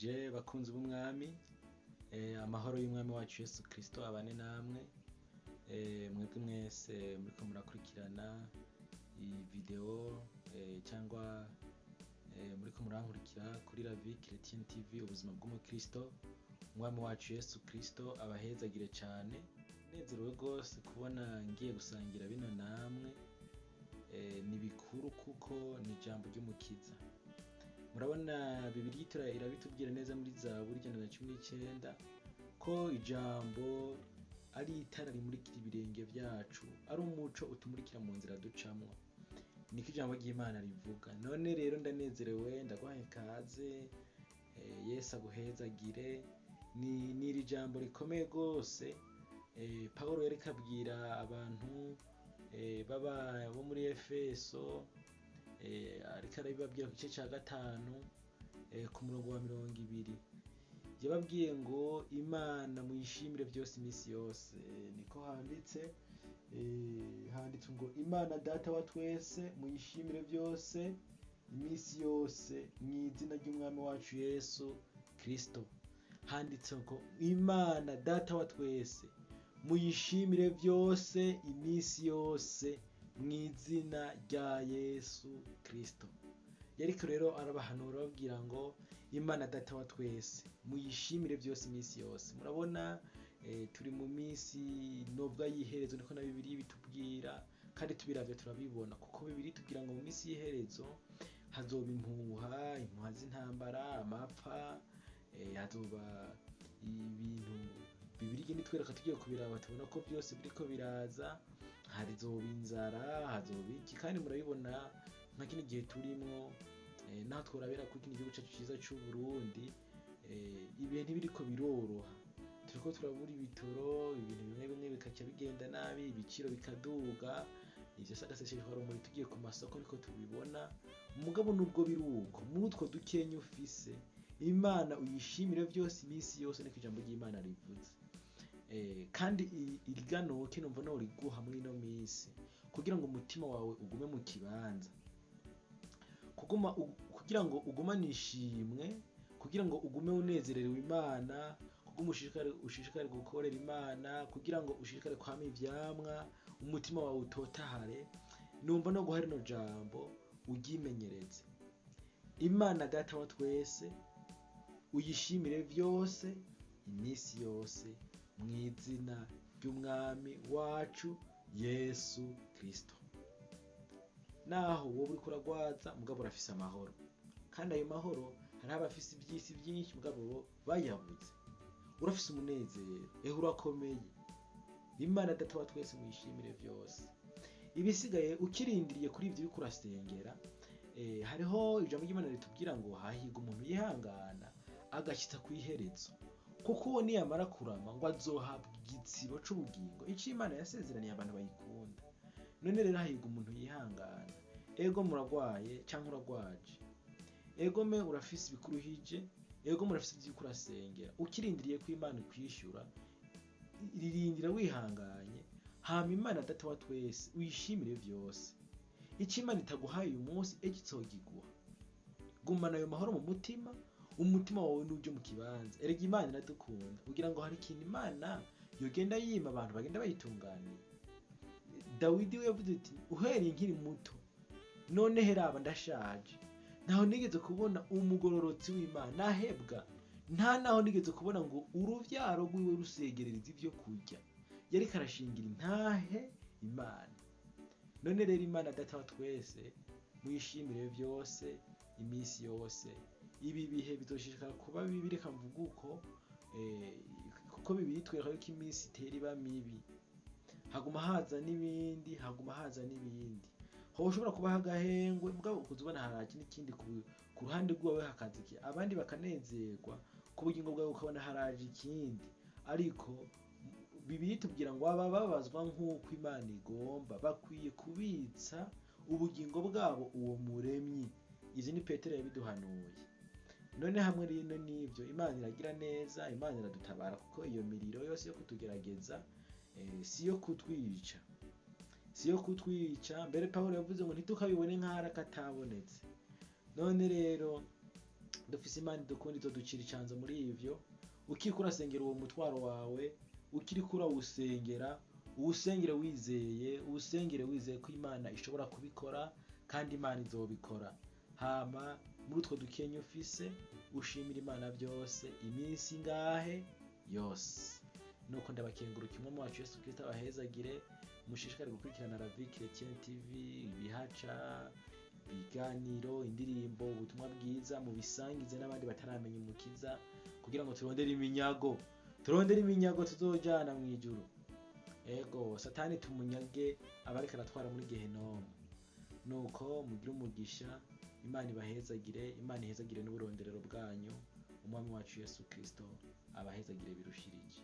Ndabaramukije bakunzi b'umwami. Amahoro y'umwami wacu Yesu Kristo abane namwe. Mwebwe mwese muriko murakurikirana iyi video cyangwa muriko murankurikira kuri La Vie Chrétienne TV, ubuzima bw'umukristo, umwami wacu Yesu Kristo abahezagire cyane. Nezerewe rwose kubona ngiye gusangira bino namwe. Ni bikuru kuko ni ijambo ry'umukiza. Murabona Bibiliya irabitubwira neza muri Zaburi 119 ko ijambo ari itara rimurikira ibirenge byacu, ari umuco utumurikira mu nzira ducamwo. Niko ijambo ry'Imana rivuga. None rero ndanezerewe, ndaguhaye ikaze. Yesu aguhezagire. Ni iri jambo rikomeye rwose. Pawulo yariko abwira abantu baba bo muri Efeso, ariko arabibabwira ku gice cya 5, ku murongo wa 20. Yababwiye ngo Imana muyishimire byose iminsi yose. Niko handitse. Handitse ngo Imana Data wa twese muyishimire byose iminsi yose mu izina ry'umwami wacu Yesu Kristo. Handitse ngo Imana Data wa twese muyishimire byose iminsi yose mu izina rya Yesu Kristo. Yariko rero arabahanura, ababwira ngo Imana Data wa twese muyishimire byose iminsi yose. Murabona turi mu minsi nobwa y'iherezo, niko na Bibiliya bitubwira, kandi tubiravye turabibona, kuko Bibiliya itubwira ngo mu minsi y'iherezo hazoba impuha, impuha z'intambara, amapfa, hazoba ibintu Bibiliya igenda itwereka. Tugiye kubiraba tubona ko byose biriko biraza. Hazoba inzara, hazoba iki, kandi murabibona nka kino gihe turimwo. Naho tworabera kuri kino gihugu cacu ciza c'u Burundi, ibihe ntibiriko biroroha. Turiko turabura ibitoro, ibintu bimwe bimwe bikaca bigenda nabi, ibiciro bikaduga. Ivyo si agaseseshwarumuri, tugiye ku masoko niko tubibona. Mugabo nubwo biri uko, muri utwo dukenya ufise, Imana uyishimire byose iminsi yose, niko ijambo ry'Imana rivuze. Kandi iriganoke numva noriguha muri ino minsi kugira ngo umutima wawe ugume mu kibanza, kuguma kugira ngo ugumane ishimwe, kugira ngo ugume unezerewe Imana, kuguma ushishikare gukorera Imana, kugira ngo ushishikare kwama ivyamwa, umutima wawe utotahare. Numva no guha rino jambo uryimenyereze: Imana Data wa twese uyishimire byose iminsi yose mu izina ry'umwami wacu Yesu Kristo. Naho wowe uriko uragwaza, mugabo urafise amahoro, kandi ayo mahoro hariho abafise ivy'isi vyinshi mugabo bo bayabuze. Urafise umunezero, ehe, urakomeye. Imana Data wa twese muyishimire byose. Ibisigaye ukirindiriye kuri ibyo uriko urasengera, hariho ijambo ry'Imana ritubwira ngo hahirwa umuntu yihangana agashyitsa ku iherezo, kuko uwo niyamara kurama ngo azohabwa igitsibo c'ubugingo, ico Imana yasezeraniye abantu bayikunda. None rero hahirwa umuntu yihangana. Ego muragwaye canke uragwaje, ego me urafise ibikuruhije, ego murafise ivyo uriko urasengera, ukirindiriye ko Imana ikwishyura, ririndira wihanganye. Hama Imana Data wa twese uyishimire vyose. Ico Imana itaguhaye uyu munsi, ejo izogiguha. Gumana ayo mahoro mu mutima, umutima wawe nuje mu kibanza. Erega Imana iradukunda. Kugira ngo hari ikintu Imana yogenda yima abantu bagenda bayitunganiye? Dawidi we yavuze ati: "Uhereye nkiri muto, none heraba ndashaje, ntaho nigeze kubona umugororotsi w'Imana ahebwa, nta naho nigeze kubona ngo uruvyaro rwiwe rusegerereza ibyo kurya." Yariko arashingira intahe Imana. None rero Imana Data wa twese mwishimire byose iminsi yose. Ibi bihe bizoshishikara kuba bibi, reka mvuge uko, kuko Bibiliya itwereka yuko iminsi itera iba mibi, haguma haza n'ibindi, haguma haza n'ibindi. Hoshobora kubaho agahengwe, mugabo ukuza ubona haraje n'ikindi ku ruhande rwawe, hakaza iki, abandi bakanezerwa, ku bugingo bwawe ukabona haraje ikindi. Ariko Bibiliya itubwira ngo aba babazwa nk'uko Imana igomba bakwiye kubitsa ubugingo bwabo uwo muremyi. Ivyo ni Petero yabiduhanuye. None hamwe rino n'ivyo, Imana iragira neza, Imana iradutabara, kuko iyo miriro yose yo kutugerageza si yo kutwica, si yo kutwica. Mbere Pawulo yavuze ngo ntitukabibone nk'ahari akatabonetse. None rero Dufise Imana idukunda, izoducira icanzo muri ivyo. Ukiriko urasengera uwo mutwaro wawe, ukiriko urawusengera, uwusengere wizeye, uwusengere wizeye ko Imana ishobora kubikora, kandi Imana izobikora. Hama muri utwo dukenya ufise, ushimira Imana byose iminsi ingahe yose. Nuko ndabakenguruka. Umwami wacu Yesu Kristo abahezagire. Mushishikare gukurikirana La Vie Chrétienne TV, ibihaca, ibiganiro, indirimbo, ubutumwa bwiza, mubisangize n'abandi bataramenya Umukiza, kugira ngo turondere iminyago, turondere iminyago tuzojana mu ijuru. Ego, Satani tumunyage abariko aratwara muri gehenomu. Nuko mugire umugisha, Imana ibahezagire, Imana ihezagire n'uburonderero bwanyu. Umwami wacu Yesu Kristo abahezagire birushirije.